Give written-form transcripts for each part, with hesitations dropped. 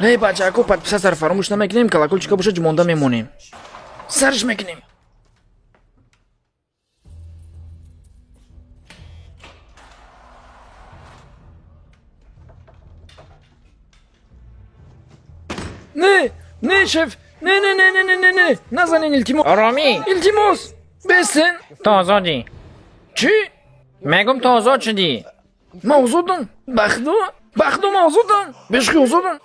Эй, бачако, подписаться фаромӯш намекунем, колокольчика боша ҷумонда мемонем. Сарш мекунем. Не, не, шеф, не, не, не, не, не, не, не, назанен, илтимос. Оромӣ. Илтимос, бесен. Ту озодӣ. Чӣ? Мегум, ту озод шудӣ. Ман озодам? Ба худо, ба худо, ман озодам. Бешухӣ озодам.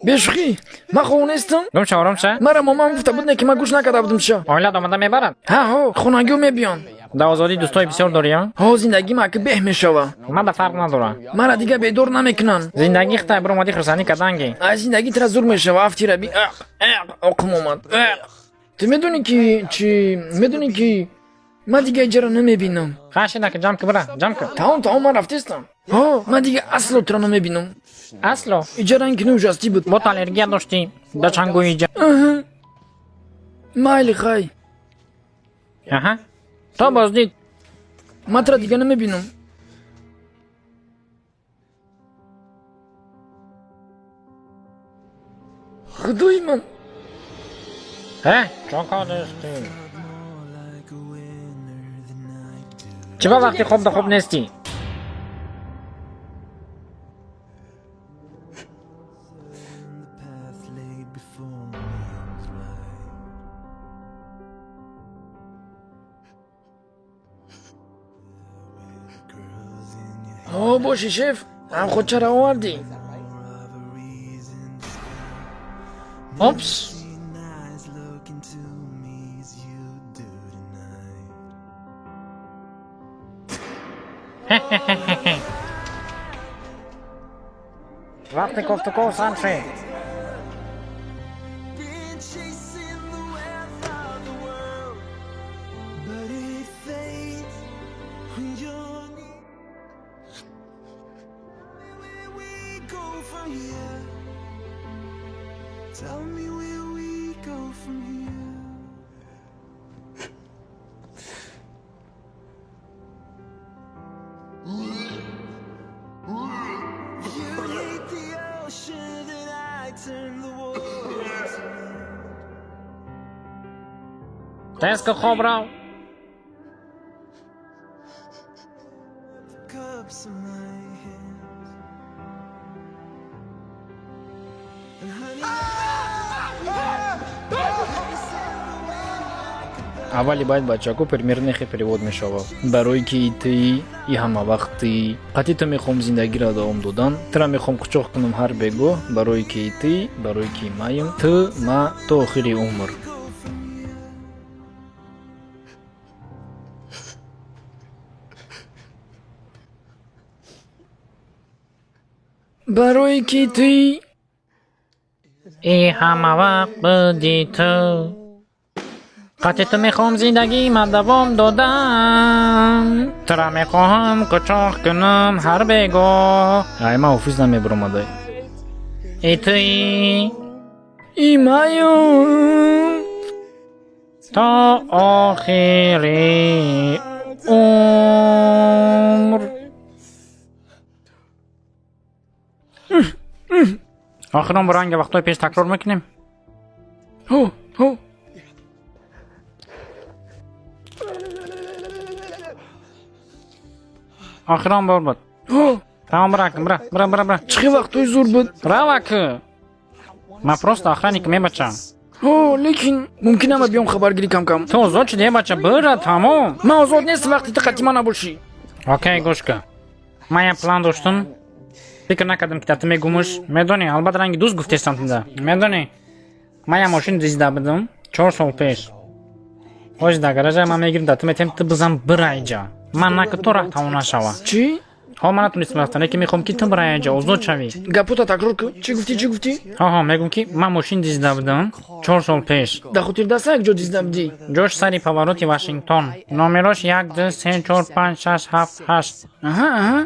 Бешухӣ, ман хов нестам. Гум ша, ором ша. Мара момам гуфта буд, не ки ман гӯш накарда будам ша. Оилат омада мебарад. Ҳа, ҳо, хонагиҳо мебиён. Дар озодӣ дӯстои бисёр дорӣ, а? Ҳо, зиндагим аки беҳ мешава. Мада фарқ надора. Мара дига бедор намекунанд. Зиндагӣ хитай биромадӣ хурсандӣ карданги. Ай, зиндагӣ тира зур мешава, афтира би ақ ақ оқим омад. Ақ. Ту медонӣ ки чӣ, медонӣ ки ман дига иҷара намебинам. Хашида ки ҷамъ ки, бира, ҷамъ ки. Тамом, тамом, ман рафтестам. Ҳо, ман дига асло тура намебинам. Асло. Иҷа ранги кинои ужастик буд. Бо ту аллергия доштӣ да чангои иҷа. Майли, хай. Аҳа, то боздид. Ман тура дига намебинам. Худои ман. Э, чо кардастӣ? Чӣ ба вақти хоб да хоб нестӣ? Path laid before me was right. With curls in your Ҳо, боши, шеф, ҳам худчара овардӣ. more of a reason to Опс. spend eyes look into me as you do tonight. Вақти кофтуков сар шед. Been chasing the wealth of the world, but it fades when you're near. Where we go from here? Tell me where we go from here. If you hate the ocean, then I turn the water to land. Тез ки, хоб рав. The cups in my hands. And honey, Аввали байд, бачако, примерно хе перевод мешавад: барое ки тӣ и ҳама вақт тӣ қатъи ту мехоҳам зиндагиро давом додан, тура мехоҳам қучоқ кунам ҳар бегоҳ, барое ки тӣ, барое ки маем, ту, ма то охири умр. Go from here. Барое ки тӣ И ҳама вақт буди ту, қатъи ту мехоҳам зиндагима давом додан, тура мехоҳам қучоқ кунам ҳар бегоҳ. Ай, ман офис намебаромадай. И туи И маем то охири умр. Охирон бо ранги вақтҳои пеш такрор мекунем. Ҳо, ҳо. Охирон бор буд. Ҳо. Тамом, бира, бира, бира, бира, бира. Чӣ хел вақтҳои зур буд. Рава ку, ман просто охранник мебачам. Ҳо, лекин мумкин ама биём хабаргирӣ кам-кам. Ту озод шудӣ, бача, бира, тамом. Ман озод нестам, вақти ту қатъи ман набошӣ. Окей, гӯш кун, ман як план доштум, фикр накардам, ки дар ту мегумуш. Медонӣ, албатта, ранги дӯст гуфтестам туда. Медонӣ, ман як мошин дизда будам 4 сол пеш, ҳози дар гаража. Ман мегирам, дар ту метем, ту бизан, бирайҷа. Ман наки то раҳ тамом нашава. Чӣ? Ҳо, ман натунистам рафтан, лекин мехоҳам, ки ту бирайҷа, озод шавӣ. Гапота такрор кун, чӣ гуфтӣ, чӣ гуфтӣ? Ҳо, мегӯм, ки ман мошин дизда будам 4 сол пеш. Дар хотир даста як ҷо дизда будӣ? Ҷош сари повороти Вашингтон, номерош 1 2 3 4 5 6 7 8. Аҳа.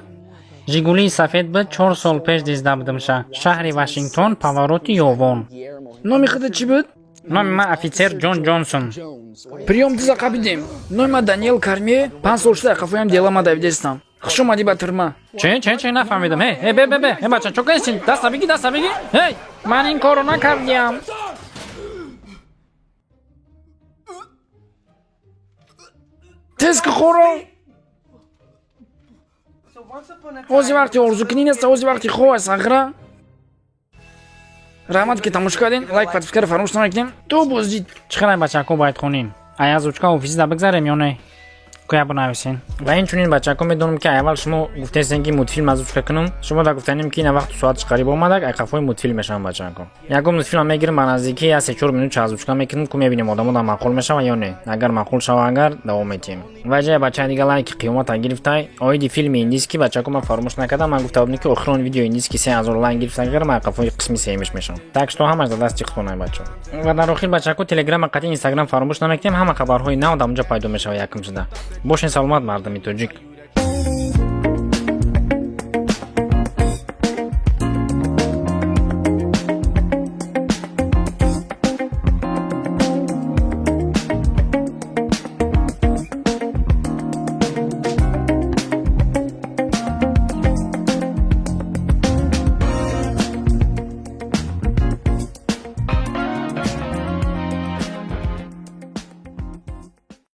Жигулии сафед буд, 4 сол пеш дизда будамша, шаҳри Вашингтон, повороти Ёвон. Номи худат чӣ буд? Номи ман офитсер Ҷон Ҷонсон. Приём, диза қабидем. Номи ман Даниэл Карме, 5 сол шуда қафоям дела ма давидестам. Хуш омадӣ ба тюрьма. Че, че, че, нафаҳмидам. Ҳе, ҳе, бе, бе, бе, ҳе, бача, чо кардистин? Даста биги, даста биги. Ҳей, ман ин корро накардиям. Тез ки, хоро. Ҳози вақти орзукунӣ нест, ҳози вақти хоб аст, ағра. Раҳмат, ки тамошо кардем. Лайк, подписка ро фаромӯш намекунем. То боздид. Чӣ хелай, бачако, бояд хонем? Ая озвучка офисида бигзарем ё не? Кӯя бинависен. Ва инчунин, бачако, медонам, ки аввал шумо гуфтестен, ки мультфилм озвучка кунам. Шумо да гуфтанем, ки ина вақту соатш қариб омадак, айқафои мультфилм мешавам. Бачако, ягон мультфилмам мегирам, ба наздикӣ я 3-4 минут озвучка мекунам, ку мебинем, одамо да маъқул мешава ё не. Агар маъқул шава, агар давом метиҳем. Ва ҷая бачаи дига лайки қиёмата гирифтай оиди филми индийский. Бачако, ман фаромӯш накардам, ман гуфта будем, ки охирон видео индийский 3000 лайк гирифт, агар ман айқафои қисми сеюмиш мешавам. Так что ҳамаш дар дасти худтонай, бачо. Ва дар охир, бачако, телеграма қати инстаграм фаромӯш намекунем, ҳама хабарҳои нав дар онҷо пайдо мешава якум шуда. Бошен саломат, мардами тоҷик.